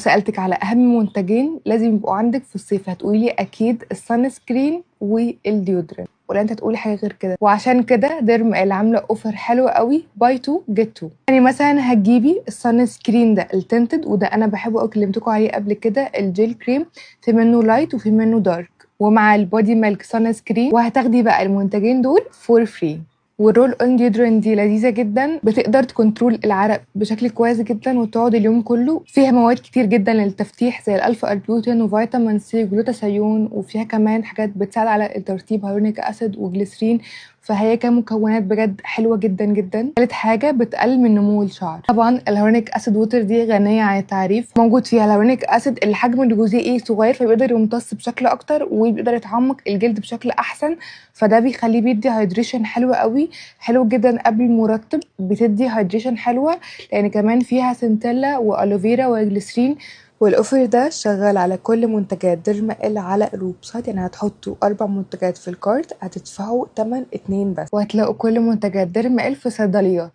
سألتك على أهم منتجين لازم يبقوا عندك في الصيف، هتقولي لي أكيد ال sunscreen وال deodorant، ولا انت تقولي حاجة غير كده؟ وعشان كده ديرم عامله offer حلو قوي، buy 2 get 2. يعني مثلا هتجيبي ال sunscreen ده ال tinted، وده انا بحبه قوي، كلمتكم عليه قبل كده، ال gel cream، في منه light وفي منه dark، ومع ال body milk sunscreen، وهتاخدي بقى المنتجين دول for free. وال roll on deodorant دي لذيذة جدا، بتقدر ت control العرق بشكل كويس جدا وتقعد اليوم كله. فيها مواد كتير جدا للتفتيح زي ال alpha arbutin وفيتامين C جلوتاثيون، وفيها كمان حاجات بتساعد على الترطيب، hyaluronic acid وجليسرين، فهي كمكونات بجد حلوة جدا جدا. ثالث حاجة بتقلل من نمو الشعر. طبعا ال hyaluronic acid water دي غنية عن التعريف، موجود فيها ال hyaluronic acid الحجم الجزيئي صغير، فبيقدر يمتص بشكل اكتر وبيقدر يتعمق الجلد بشكل احسن، فده بيخليه بيدي hydration حلو قوي، حلو جدا قبل المرطب، بتدي hydration حلوة لان كمان فيها centella و aloe vera وجليسرين. وال offer ده شغال على كل منتجات ديرما ال على ال website، يعني هتحطوا 4 منتجات في ال cart هتدفعوا تمن 2 بس، وهتلاقوا كل منتجات ديرما ال في صيدليات.